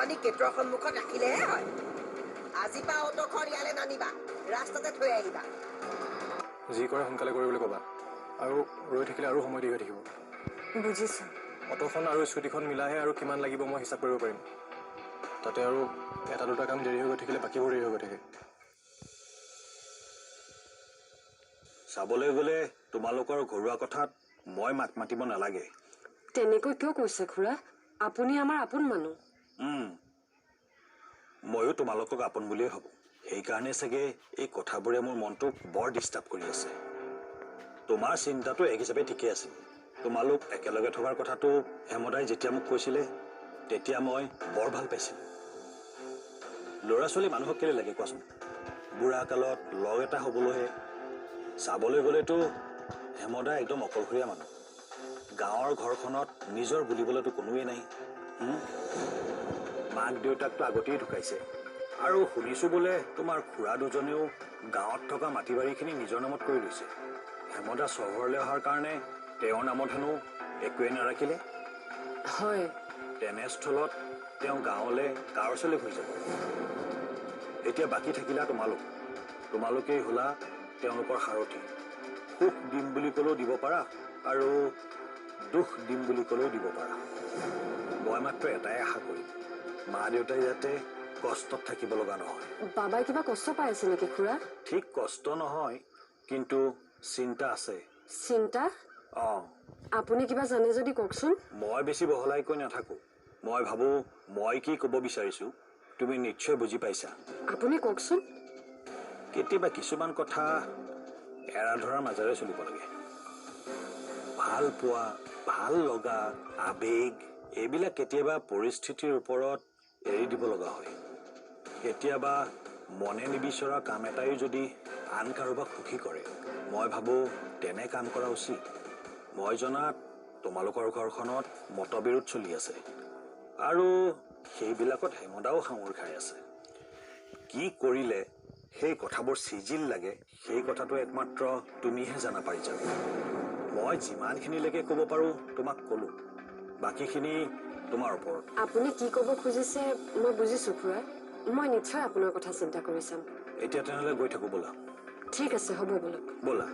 আনি গেটৰ সন্মুখত ৰাখিলেহে হয়। আজিৰ পৰা অট'খন ইয়ালৈ নানিবা, ৰাস্তাতে থৈ আহিবা। যি কৰে সোনকালে কৰিবলৈ ক'বা, আৰু ৰৈ থাকিলে আৰু সময় দেৰি হৈ থাকিব। বুজিছোঁ। অট'খন আৰু স্কুটিখন মিলাইহে আৰু কিমান লাগিব মই হিচাপ কৰিব পাৰিম। তাতে আৰু এটা দুটা কাম দেৰি হৈ গৈ থাকিলে বাকীবোৰ দেৰি হৈ গৈ থাকে। চাবলৈ গ'লে তোমালোকৰ ঘৰুৱা কথাত মই মাত মাতিব নালাগে। তেনেকৈ কিয় কৈছে খুৰা? আপুনি আমাৰ আপোন মানুহ। ময়ো তোমালোকক আপোন বুলিয়ে ভাবোঁ। সেইকাৰণে চাগে এই কথাবোৰে মোৰ মনটোক বৰ ডিষ্টাৰ্ব কৰি আছে। তোমাৰ চিন্তাটো এক হিচাপে ঠিকেই আছিল। তোমালোক একেলগে থকাৰ কথাটো হেমদাই যেতিয়া মোক কৈছিলে তেতিয়া মই বৰ ভাল পাইছিলোঁ। ল'ৰা ছোৱালী মানুহক কেলৈ লাগে কোৱাচোন? বুঢ়া কালত লগ এটা হ'বলৈহে। চাবলৈ গ'লেতো হেমদা একদম অকলশৰীয়া মানুহ। গাঁৱৰ ঘৰখনত নিজৰ বুলিবলৈতো কোনোৱেই নাই। মাক দেউতাকতো আগতেই ঢুকাইছে। আৰু শুনিছোঁ বোলে তোমাৰ খুৰা দুজনেও গাঁৱত থকা মাটি বাৰীখিনি নিজৰ নামত কৰি লৈছে। হেমদা চহৰলৈ অহাৰ কাৰণে তেওঁৰ নামত হেনো একোৱেই নাৰাখিলে। হয়। তেনেস্থলত তেওঁ গাঁৱলৈ কাৰ ওচৰলৈ ঘূৰি যাব? এতিয়া বাকী থাকিলা তোমালোক। তোমালোকেই হ'লা তেওঁলোকৰ সাৰথি। সুখ দিম বুলি ক'লেও দিব পাৰা আৰু দুখ দিম বুলি ক'লেও দিব পাৰা। মই মাত্ৰ এটাই আশা কৰিম, মা দেউতাই যাতে কষ্টত থাকিব লগা নহয়। বাবাই কিবা কষ্ট পাই আছে নেকি খুৰা? ঠিক কষ্ট নহয়, কিন্তু চিন্তা আছে। চিন্তা? অঁ। আপুনি কিবা জানে যদি কওকচোন। মই বেছি বহলাই কৈ নাথাকোঁ। মই ভাবোঁ মই কি ক'ব বিচাৰিছোঁ তুমি নিশ্চয় বুজি পাইছা। আপুনি কওকচোন। কেতিয়াবা কিছুমান কথা এৰা ধৰাৰ মাজেৰে চলিব লাগে। ভাল পোৱা, ভাল লগা, আৱেগ এইবিলাক কেতিয়াবা পৰিস্থিতিৰ ওপৰত এৰি দিব লগা হয়। কেতিয়াবা মনে নিবিচৰা কাম এটাইও যদি আন কাৰোবাক সুখী কৰে, মই ভাবোঁ তেনে কাম কৰা উচিত। মই জনাত তোমালোকৰ ঘৰখনত মতবিৰোধ চলি আছে আৰু সেইবিলাকত হেমদাও সাঙুৰ খাই আছে। কি কৰিলে সেই কথাবোৰ চিজিল লাগে সেই কথাটো একমাত্ৰ তুমিহে জানা পাৰি যাবা। মই যিমানখিনিলৈকে ক'ব পাৰোঁ তোমাক ক'লোঁ, বাকীখিনি তোমাৰ ওপৰত। আপুনি কি ক'ব খুজিছে মই বুজিছোঁ খুৰা। মই নিশ্চয় আপোনাৰ কথা চিন্তা কৰি চাম। এতিয়া তেনেহ'লে গৈ থাকোঁ ব'লা। ঠিক আছে, হ'ব ব'লক। ব'লা।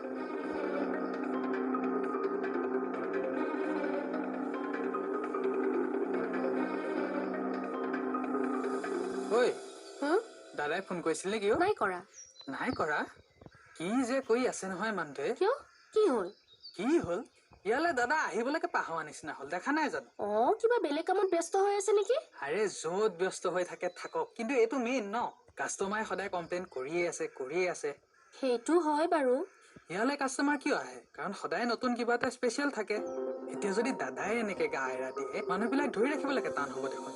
ঐ, দাদাই ফোন কৰিছিল নেকি? নাই কৰা। নাই কৰা? কি যে কৰি আছে নহয় মানুহটোৱে। কিয়, কি হ'ল? কি হ'ল? ইয়ালে দাদা আহিবলৈকে পাহৰা নিচিনা হ'ল, দেখা নাই জানো? অ, কিবা বেলেগ কামত ব্যস্ত হৈ আছে নেকি? আৰে য'ত ব্যস্ত হৈ থাকে থাকক, কিন্তু এইটো মেইন ন। কাষ্টমাৰে সদায় কমপ্লেইন কৰিয়ে আছে, কৰিয়ে আছে। সেইটো হয় বাৰু। ইয়ালে কাষ্টমাৰ কিয় আহে? কাৰণ সদায় নতুন কিবা এটা স্পেচিয়েল থাকে। এতিয়া যদি দাদাই এনেকে গা এৰা দিয়ে, মানুহবিলাক ধৰি ৰাখিবলৈকে টান হ'ব দেখোন।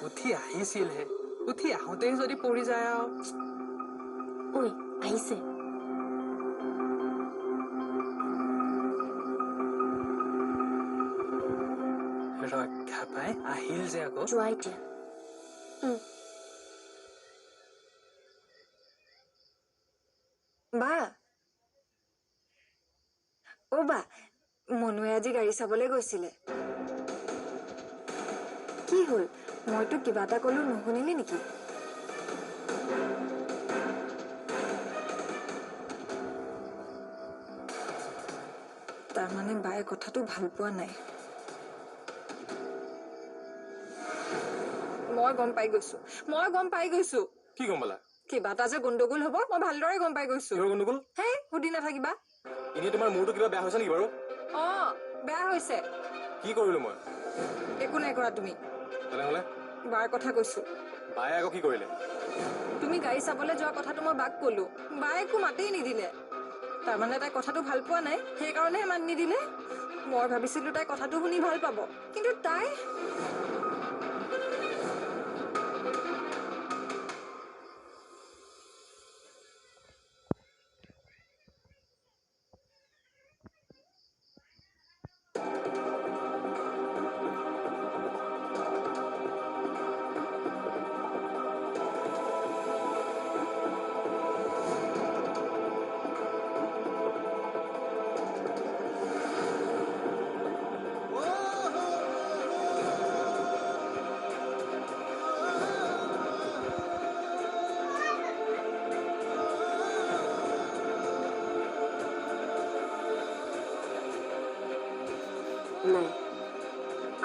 উঠি আহিছিলহে, উঠি আহোঁতেই যদি পৰি যায় আৰু। ঐ, আহিছে। ৰক্ষা পাই আহিল যে আকৌ। যোৱা এতিয়া। বা, অ' বা, মনুৱে আজি গাড়ী চাবলৈ গৈছিলে। কি হ'ল? মইতো কিবা এটা ক'লো, নুশুনিলি নেকি? তাৰমানে বায়ে কথাটো ভাল পোৱা নাই। মই গম পাই গৈছো, মই গম পাই গৈছো। কি গম পালা? কিবা এটা যে গণ্ডগোল হ'ব মই ভালদৰে গম পাই গৈছো। কিহৰ গণ্ডগোল? হেই, সুধি নাথাকিবা। এনেই তোমাৰ মূৰটো কিবা বেয়া হৈছে নেকি বাৰু? অ, বেয়া হৈছে। কি কৰিলো মই? একো নাই কৰা তুমি। তেনেহ'লে? বাৰ কথা কৈছো। বায়ে আকৌ কি কৰিলে? তুমি গাড়ী চাবলৈ যোৱা কথাটো মই বাক ক'লো, বায়ে একো মাতেই নিদিলে। তাৰমানে তাই কথাটো ভাল পোৱা নাই, সেইকাৰণেহে মাত নিদিলে। মই ভাবিছিলো তাই কথাটো শুনি ভাল পাব, কিন্তু তাই Oh! নাই,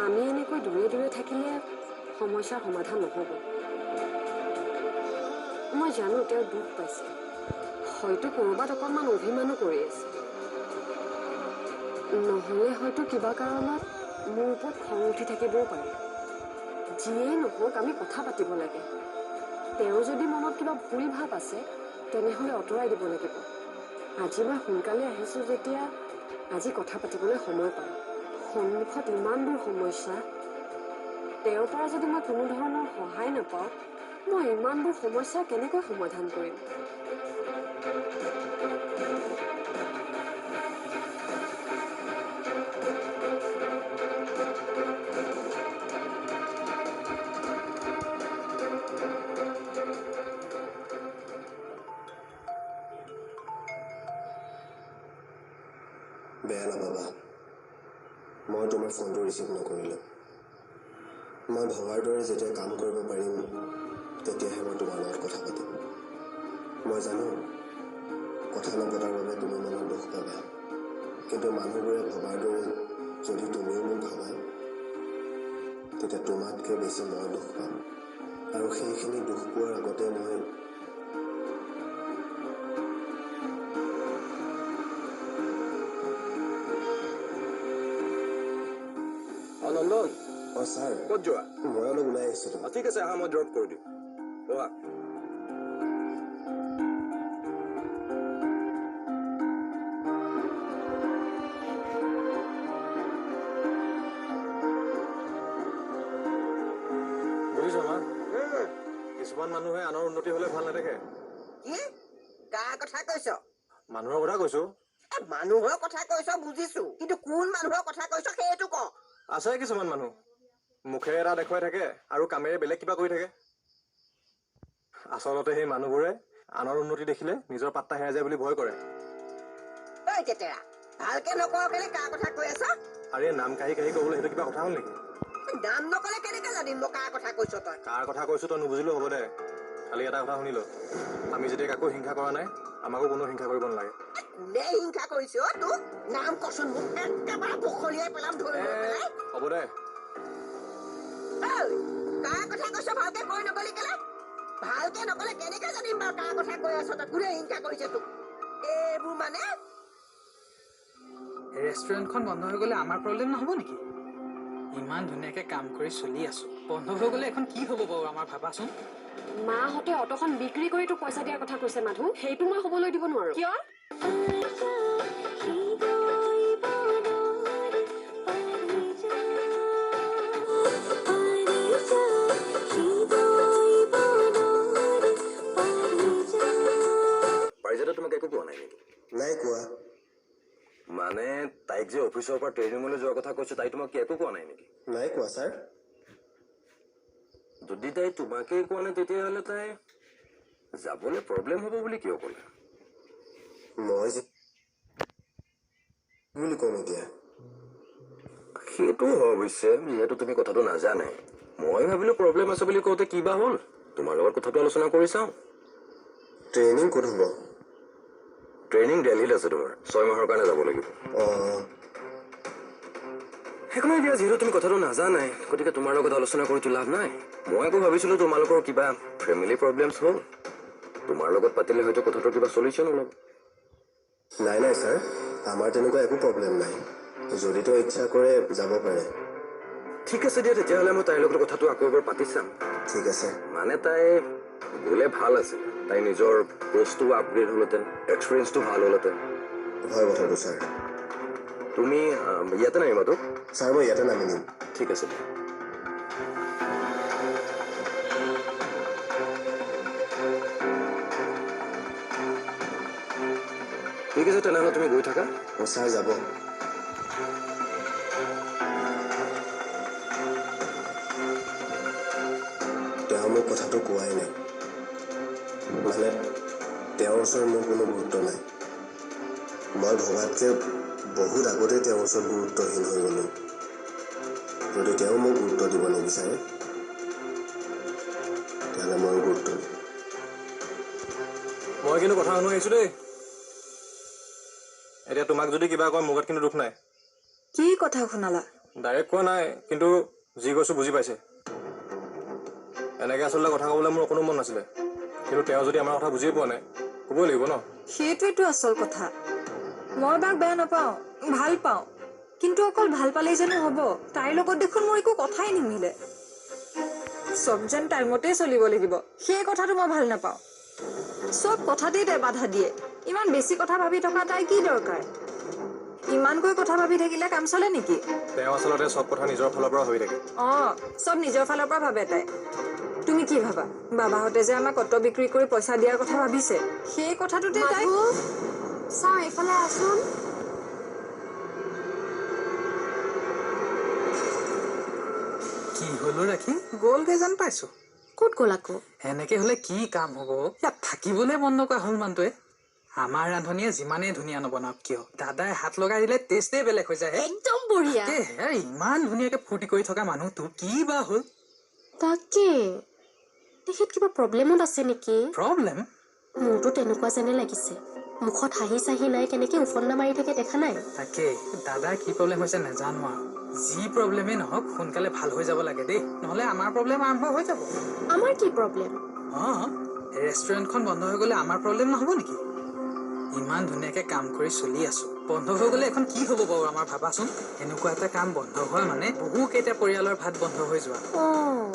আমি এনেকৈ দূৰে দূৰে থাকিলে সমস্যাৰ সমাধান নহ'ব। মই জানো তেওঁ দুখ পাইছে, হয়তো ক'ৰবাত অকণমান অভিমানো কৰি আছে, নহ'লে হয়তো কিবা কাৰণত মোৰ ওপৰত খং উঠি থাকিবও পাৰে। যিয়েই নহওক আমি কথা পাতিব লাগে। তেওঁৰ যদি মনত কিবা ভুল ভাৱ আছে তেনেহ'লে আঁতৰাই দিব লাগিব। আজি মই সোনকালে আহিছোঁ যেতিয়া আজি কথা পাতিবলৈ সময় পাম। সন্মুখত ইমানবোৰ সমস্যা, তেওঁৰ পৰা যদি মই কোনো ধৰণৰ সহায় নাপাওঁ, মই ইমানবোৰ সমস্যা কেনেকৈ সমাধান কৰিম? বেয়া নাপাবা, মই তোমাৰ ফোনটো ৰিচিভ নকৰিলোঁ। মই ভবাৰ দৰে যেতিয়া কাম কৰিব পাৰিম তেতিয়াহে মই তোমাৰ লগত কথা পাতিম। মই জানো কথা নপতাৰ বাবে তুমি মনত দুখ পাবা, কিন্তু মানুহবোৰে ভবাৰ দৰে যদি তুমিও মোক ভাবা তেতিয়া তোমাতকৈ বেছি মই দুখ পাম। আৰু সেইখিনি দুখ পোৱাৰ আগতে মই নন্দন। অঁ ছাৰ, ক'ত যোৱা? মই অলপ ওলাই আহিছিলোঁ। ঠিক আছে, আহা, মই ড্ৰপ কৰি দিম। বহা। বুজিছ মা, কিছুমান মানুহে আনৰ উন্নতি হ'লে ভাল নেদেখে। কি কাৰ কথা কৈছ? মানুহৰ কথা কৈছো। মানুহৰ কথা কৈছ বুজিছো, কিন্তু কোন মানুহৰ কথা কৈছ সেইটো ক। আছে কিছুমান মানুহ মুখেৰে এটা দেখুৱাই থাকে আৰু কামেৰে বেলেগ কিবা কৰি থাকে। আচলতে সেই মানুহবোৰে আনৰ উন্নতি দেখিলে নিজৰ পাত্তা হেৰাই যায় বুলি ভয় কৰে। ভালকে নকওঁ কেলে কাৰ কথা কৈ আছ? আৰে নাম কাঢ়ি কাঢ়ি ক'বলৈ সেইটো কিবা কথা হ'ল নেকি? নাম নক'লে কেনেকে জানিম মই কাৰ কথা কৈছ তই? কাৰ কথা কৈছো তই নুবুজিলেও হ'ব দে, খালি এটা কথা শুনি ল, আমি যেতিয়া কাকো হিংসা কৰা নাই, আমাকো কোনো হিংসা কৰিব নালাগে। কোনে হিংসা কৰিছে অ তোক? নাম কচোন মোক, একেবাৰে বখলিয়াই পেলাম ধৰি লৈ পেলাই। হ'ব দে। কাৰ কথা কৈছ ভালকে কৈ নকলি কেলে? ভালকে নকলে কেনেকে জানিম বাৰু কাৰ কথা কৈ আছ তই? কোনে হিংসা কৰিছে তোক? এইবোৰ মানে ৰেষ্টুৰেণ্টখন বন্ধ হৈ গ'লে আমাৰ প্ৰব্লেম নহ'ব নেকি? ইমান ধুনীয়াকে কাম কৰি চলি আছো, বন্ধ হৈ গ'লে এখন কি হ'ব বাৰু আমাৰ, ভাবাচোন। মাহঁতে অট'খন বিক্ৰী কৰি তোক পইচা দিয়াৰ কথা কৈছে মাধু, সেইটো মই হ'বলৈ দিব নোৱাৰো। কিয়? পাৰিজাতে তোমাক একো কোৱা নাই নেকি? নাই কোৱা। মানে তাইক যে অফিচৰ পৰা ট্ৰেইনিঙলৈ যোৱাৰ কথা কৈছে, তাই তোমাক কি একো কোৱা নাই নেকি? নাই কোৱা ছাৰ। যদি তাই তোমাকেই কোৱা নাই তেতিয়াহ'লে তাই যাবলৈ প্ৰব্লেম হ'ব বুলি কিয় ক'লে? মই বুলি ক'ম এতিয়া? সেইটো হয় অৱশ্যে, যিহেতু তুমি কথাটো নাজানে। মই ভাবিলো প্ৰব্লেম আছে বুলি কওঁতে কিবা হ'ল, তোমাৰ লগত কথাটো আলোচনা কৰি চাওঁ। ট্ৰেইনিং ক'ত হ'ব? ট্ৰেইনিং দিল্লীত আছে তোমাৰ, 6 মাহৰ কাৰণে যাব লাগিব। সেইকাৰণে এতিয়া যিহেতু তুমি কথাটো নাজানাই, গতিকে তোমাৰ লগত আলোচনা কৰিতো লাভ নাই। মই আকৌ ভাবিছিলো তোমালোকৰ কিবা ফেমিলি প্ৰব্লেমছ হ'ল, তোমাৰ লগত পাতিলে হয়তো কথাটোৰ কিবা চলিউশ্যন ওলাব। নাই নাই ছাৰ, আমাৰ তেনেকুৱা একো প্ৰব্লেম নাই। যদি তেওঁ ইচ্ছা কৰে যাব পাৰে। ঠিক আছে দিয়া, তেতিয়াহ'লে মই তাইৰ লগত কথাটো আকৌ এবাৰ পাতি চাম। ঠিক আছে। মানে তাই গ'লে ভাল আছিল, তাই নিজৰ পষ্টটো আপগ্ৰেড হ'লহেঁতেন, এক্সপিৰিয়েঞ্চটো ভাল হ'লহেঁতেন। হয় কথাটো ছাৰ। তুমি ইয়াতে নামিবা তো? ছাৰ মই ইয়াতে নামি দিম। ঠিক আছে দিয়া। ঠিক আছে, তেনেহ'লে তুমি গৈ থাকা। অঁ ছাৰ যাব। তেওঁ মোক কথাটো কোৱাই নাই, মানে তেওঁৰ ওচৰত মোৰ কোনো গুৰুত্ব নাই। মই ভবাতকৈ বহুত আগতে তেওঁৰ ওচৰত গুৰুত্বহীন হৈ গ'লোঁ। যদি তেওঁ মোক গুৰুত্ব দিব নিবিচাৰে তেতিয়াহ'লে ময়ো গুৰুত্ব দিম। মই কিন্তু কথা শুনো আহিছোঁ দেই। এতিয়া তোমাক যদি কিবা কয় মোৰ গাত কিন্তু দুখ নাই। কি কথা শুনালা? ডাইৰেক্ট কোৱা নাই, কিন্তু যি কৈছোঁ বুজি পাইছে। এনেকৈ আচলতে কথা ক'বলৈ মোৰ অকণো মন নাছিলে, কিন্তু তেওঁ যদি আমাৰ কথা বুজিয়ে পোৱা নাই, ক'বই লাগিব ন। সেইটোৱেতো আচল কথা। মই বাক বেয়া নাপাওঁ, ভাল পাওঁ, কিন্তু অকল ভাল পালেই জানো হ'ব? তাইৰ লগত দেখোন মোৰ একো কথাই নিমিলে। চব যেন তাইৰ মতেই চলিব লাগিব, সেই কথাটো মই ভাল নাপাওঁ। চব কথাতেই তাই বাধা দিয়ে। ইমান বেছি কথা ভাবি থকা তাই কি দৰকাৰ? ইমানকৈ কথা ভাবি থাকিলে কাম চলে নেকি? তেওঁ আচলতে চব কথা নিজৰ ফালৰ পৰা ভাবি থাকে। অঁ, চব নিজৰ ফালৰ পৰা ভাবে তাই। তুমি কি ভাবা, বাবাহঁতে যে আমাক অট বিক্ৰী কৰি পইচা দিয়াৰ কথা ভাবিছে, সেই কথাটোতে তাই। চাওঁ, এইফালে আছোন। কি হলো ৰাখি, গ'লগে যেন পাইছো। ক'ত গ'ল আকৌ? এনেকে হলে কি কাম হ'ব? ইয়াত থাকিবলৈ মন নকৰা হ'ল মানুহটোৱে। আমাৰ ৰান্ধনীয়ে যিমানেই ধুনীয়া নবনাওক কিয়, দাদাই হাত লগাই দিলে টেষ্টেই বেলেগ হৈ যায়। একদম বঢ়িয়া। ইমান ধুনীয়াকে ফূৰ্তি কৰি থকা মানুহটো কি বা হ'ল? তাকে, তেখেত কিবা প্ৰব্লেমত আছে নেকি? প্ৰব্লেম? মোৰতো তেনেকুৱা যেনে লাগিছে। মুখত হাঁহি চাহি নাই, কেনেকে উফন্দা মাৰি থাকে দেখা নাই? তাকে, দাদাৰ কি প্ৰব্লেম হৈছে নাজানো আৰু। যি প্ৰব্লেমেই নহওক সোনকালে ভাল হৈ যাব লাগে দেই, নহ'লে আমাৰ প্ৰব্লেম আৰম্ভ হৈ যাব। আমাৰ কি প্ৰব্লেম? অঁ, ৰেষ্টুৰেণ্টখন বন্ধ হৈ গ'লে আমাৰ প্ৰব্লেম নহ'ব নেকি? ইমান ধুনীয়াকে কাম কৰি চলি আছো, বন্ধ হৈ গ'লে এখন কি হ'ব বাৰু আমাৰ, ভাবাচোন। এনেকুৱা এটা কাম বন্ধ হোৱা মানে বহু কেইটা পৰিয়ালৰ ভাত বন্ধ হৈ যোৱা। অঁ,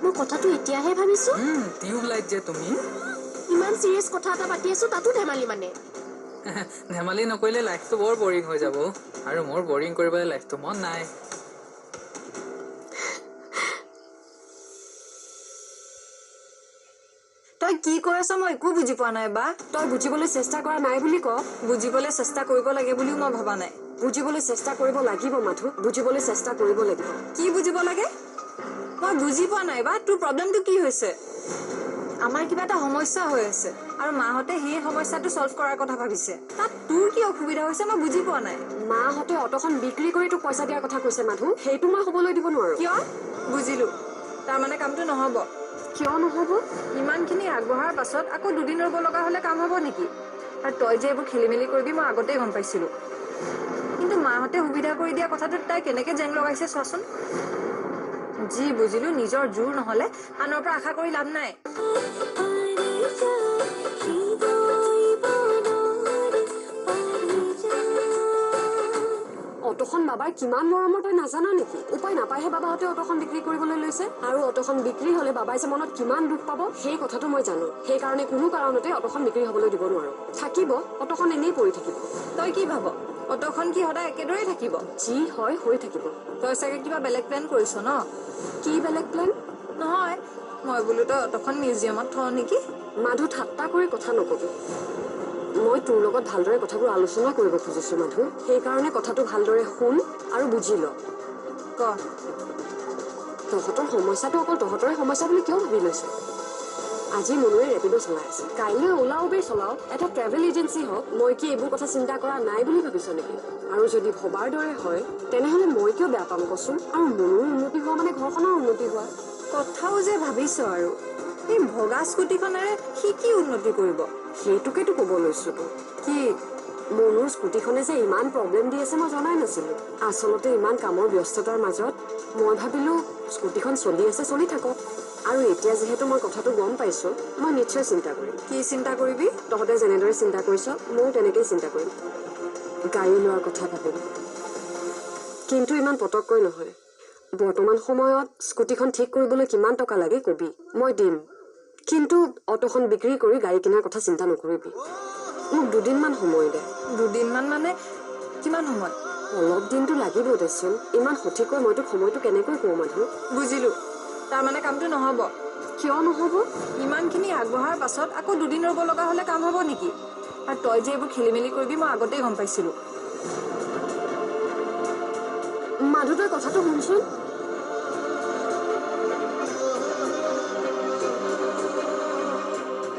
মই কথাটো এতিয়াহে ভাবিছো। টিউব লাইট যে তুমি। ইমান চিৰিয়াছ কথা এটা পাতি আছো, তাতো ধেমালি মানে? ধেমালি নকৰিলে লাইফটো বৰ বৰিং হৈ যাব, আৰু মোৰ বৰিং কৰিবলৈ লাইফটো মন নাই। তই কি কৈ আছ মই একো বুজি পোৱা নাই বা। তই বুজিবলৈ চেষ্টা কৰা নাই বুলি ক। বুজিবলৈ চেষ্টা কৰিব লাগে বুলিও মই ভবা নাই। বুজিবলৈ চেষ্টা কৰিব লাগিব মাধু, বুজিবলৈ চেষ্টা কৰিব লাগিব। কি বুজিব লাগে মই বুজি পোৱা নাই বা। তোৰ প্ৰব্লেমটো কি হৈছে? আমাৰ কিবা এটা সমস্যা হৈ আছে আৰু মাহঁতে সেই সমস্যাটো চল্ভ কৰাৰ কথা ভাবিছে, তাত তোৰ কি অসুবিধা হৈছে মই বুজি পোৱা নাই। মাহঁতে অট'খন বিক্ৰী কৰি তোক পইচা দিয়াৰ কথা কৈছে মাধু, সেইটো মই হ'বলৈ দিব নোৱাৰো। কিয়? বুজিলো, তাৰমানে কামটো নহ'ব। কিয় নহ'ব? ইমানখিনি আগবঢ়াৰ পাছত আকৌ দুদিন ৰ'ব লগা হ'লে কাম হ'ব নেকি? আৰু তই যে এইবোৰ খেলি মেলি কৰিবি মই আগতেই গম পাইছিলো, কিন্তু মাহঁতে সুবিধা কৰি দিয়া কথাটোত তাই কেনেকে জেং লগাইছে চোৱাচোন। যি বুজিলো, নিজৰ জোৰ নহ'লে আনৰ পৰা আশা কৰি লাভ নাই। অট'খন বাবাৰ কিমান মৰমৰ তই নাজানা নেকি? উপায় নাপায়হে বাবাহঁতে অট'খন বিক্ৰী কৰিবলৈ লৈছে। আৰু অট'খন বিক্ৰী হ'লে বাবাই যে মনত কিমান দুখ পাব সেই কথাটো মই জানো। সেইকাৰণে কোনো কাৰণতে অট'খন বিক্ৰী হ'বলৈ দিব নোৱাৰো। থাকিব, অট'খন এনেই পৰি থাকিব। তই কি ভাব, অট'খন কি সদায় একেদৰেই থাকিব? যি হয় হৈ থাকিব। তই চাগে কিবা বেলেগ প্লেন কৰিছ ন? কি বেলেগ প্লেন? নহয়, মই বোলো তই অট'খন মিউজিয়ামত থ নেকি? মাধু, ঠাট্টা কৰি কথা নকবি। মই তোৰ লগত ভালদৰে কথাবোৰ আলোচনা কৰিব খুজিছো মাধু, সেইকাৰণে কথাটো ভালদৰে শুন আৰু বুজি ল। ক। তহঁতৰ সমস্যাটো অকল তহঁতৰে সমস্যা বুলি কিয় ভাবি লৈছ? আজি মনুৱে ৰেপিডো চলাই আছে, কাইলৈ অ'লা উবেৰ চলাওক, এটা ট্ৰেভেল এজেঞ্চি হওক। মই কি এইবোৰ কথা চিন্তা কৰা নাই বুলি ভাবিছ নেকি? আৰু যদি ভবাৰ দৰে হয় তেনেহ'লে মই কিয় বেয়া পাম কচোন? আৰু মনুৰ উন্নতি হোৱা মানে ঘৰখনৰ উন্নতি হোৱা। কথাও যে ভাবিছ আৰু, এই ভগা স্কুটিখনেৰে সি কি উন্নতি কৰিব? সেইটোকেতো ক'ব লৈছো তো। কি? মনুৰ স্কুটিখনে যে ইমান প্ৰব্লেম দি আছে মই জনাই নাছিলো। আচলতে ইমান কামৰ ব্যস্ততাৰ মাজত মই ভাবিলো স্কুটিখন চলি আছে, চলি থাকক। আৰু এতিয়া যিহেতু মই কথাটো গম পাইছো, মই নিশ্চয় চিন্তা কৰিম। কি চিন্তা কৰিবি? তহঁতে যেনেদৰে চিন্তা কৰিছ ময়ো তেনেকেই চিন্তা কৰিম। গাড়ী লোৱাৰ কথা ভাবিম, কিন্তু ইমান পটককৈ নহয়। বৰ্তমান সময়ত স্কুটিখন ঠিক কৰিবলৈ কিমান টকা লাগে কবি, মই দিম। কিন্তু অট'খন বিক্ৰী কৰি গাড়ী কিনাৰ কথা চিন্তা নকৰিবি। মোক দুদিনমান সময় দে। দুদিনমান মানে কিমান সময়? অলপ দিনটো লাগিব দেচোন। ইমান সঠিককৈ মই তোক সময়টো কেনেকৈ কওঁ মাধু? বুজিলো, তাৰমানে কামটো নহ'ব। কিয় নহ'ব? ইমানখিনি আগবঢ়াৰ পাছত আকৌ দুদিন ৰ'ব লগা হ'লে কাম হ'ব নেকি? আৰু তই যে এইবোৰ খেলি মেলি কৰিবি মই আগতেই গম পাইছিলো। মাধু, তই কথাটো শুনচোন।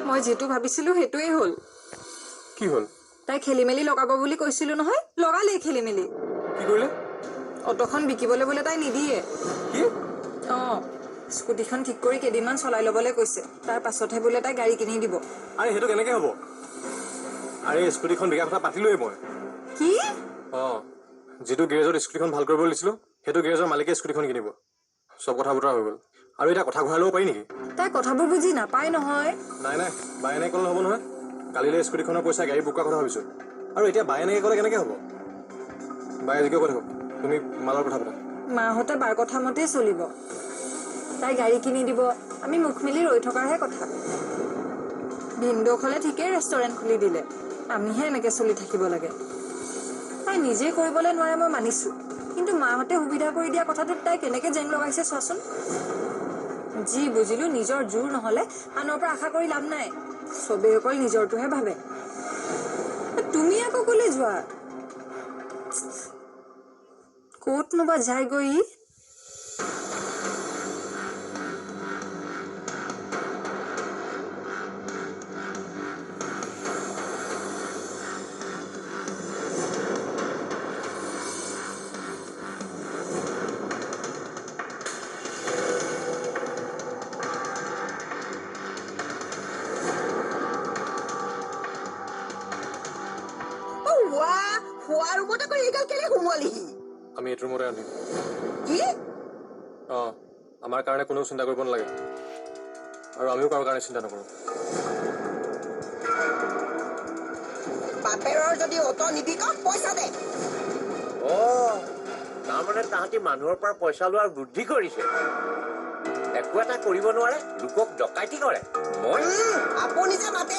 মই যিটো ভাবিছিলো সেইটোৱেই হ'ল। কি হ'ল? তাই খেলি মেলি লগাব বুলি কৈছিলো নহয়, লগালেই খেলি মেলি। কি কৰিলে? অট'খন বিকিবলৈ বোলে তাই নিদিয়ে। কি? অঁ, স্কুটিখন ঠিক কৰি কেইদিনমান চলাই ল'বলৈ কৈছে, তাৰ পাছতহে বোলে তাই গাড়ী কিনি দিব। আৰে সেইটো কেনেকে হ'ব? আৰে স্কুটিখন বিকা কথা পাতিলোৱেই মই। কি? অঁ, যিটো গেৰেজত স্কুটিখন ভাল কৰিব দিছিলো সেইটো গেৰেজৰ মালিকে স্কুটিখন কিনিব। চব কথা বতৰা হৈ গ'ল। আৰু এতিয়া কথা ঘূৰাই ল'ব পাৰি নেকি? তাই কথাবোৰ বুজি নাপায় নহয়। নাই নাই, বাই এনেকৈ ক'লে নহ'ব নহয়। কালিলৈ স্কুটিখনৰ পইচা গাড়ী বুক কৰাৰ কথা ভাবিছোঁ, আৰু এতিয়া বাই এনেকৈ ক'লে কেনেকৈ হ'ব? বাই আজিকে কৈ থাকক, তুমি মালৰ কথা পাতা। মাহঁতে বাৰ কথা মতেই চলিব। তাই গাড়ী কিনি দিব, আমি মুখ মেলি ৰৈ থকাৰহে কথা। ভিনদেউক হ'লে ঠিকেই ৰেষ্টুৰেণ্ট খুলি দিলে, আমিহে এনেকৈ চলি থাকিব লাগে। তাই নিজে কৰিবলৈ নোৱাৰে মই মানিছোঁ, কিন্তু মাহঁতে সুবিধা কৰি দিয়া কথাটোত তাই কেনেকৈ জেং লগাইছে চোৱাচোন। যি বুজিলো, নিজৰ জোৰ নহ'লে আনৰ পৰা আশা কৰি লাভ নাই। চবেই অকল নিজৰটোহে ভাবে। তুমি আকৌ ক'লৈ যোৱা? ক'তনো বা যায়গৈ ই? আমি এইটো ৰুমতে ৰান্ধিম। কি? অঁ, আমাৰ কাৰণে কোনেও চিন্তা কৰিব নালাগে, আৰু আমিও কাৰো কাৰণে চিন্তা নকৰোঁ। বাপেৰৰ যদি অট নিবিক, পইচা দে। অঁ, তাৰমানে তাহাঁতি মানুহৰ পৰা পইচা লোৱাৰ বুদ্ধি কৰিছে। একো এটা কৰিব নোৱাৰে, লোকক ডকাইতি কৰে। মই আপুনি যে মাতে